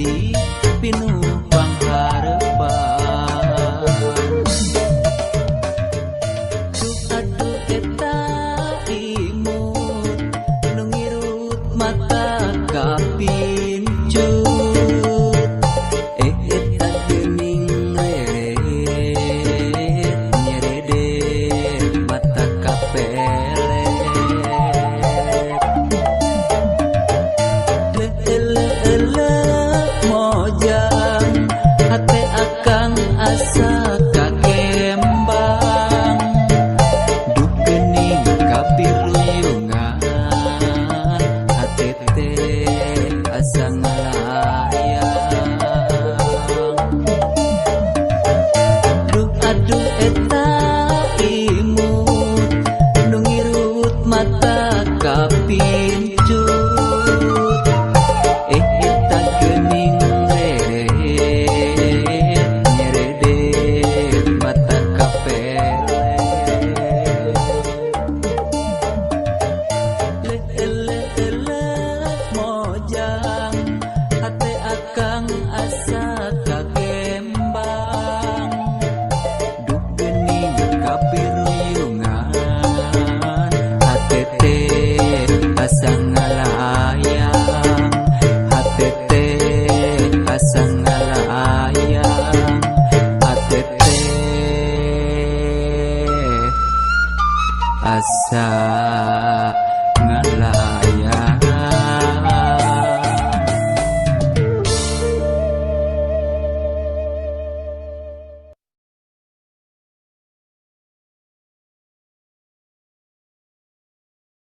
jadi pinuh pangharepan. Duh aduh eta imut nu ngirut mata kapincut, eh eta geuning reret nyeredet mata kapelet. Leuleuleuh mojang hate akang asa kakembang, duh geuning kapiruyungan hate teh asa ngalayang. Duh aduh eta imut nu ngirut mata kapincut, eh eta geuning reret nyeredet mata kapelet. Leuleuleuh mojang hate akang asa kakembang, duh geuning kapiruyungan hate teh asa ngalayang, hate teh asa ngalayang, hate teh asa ngalayang.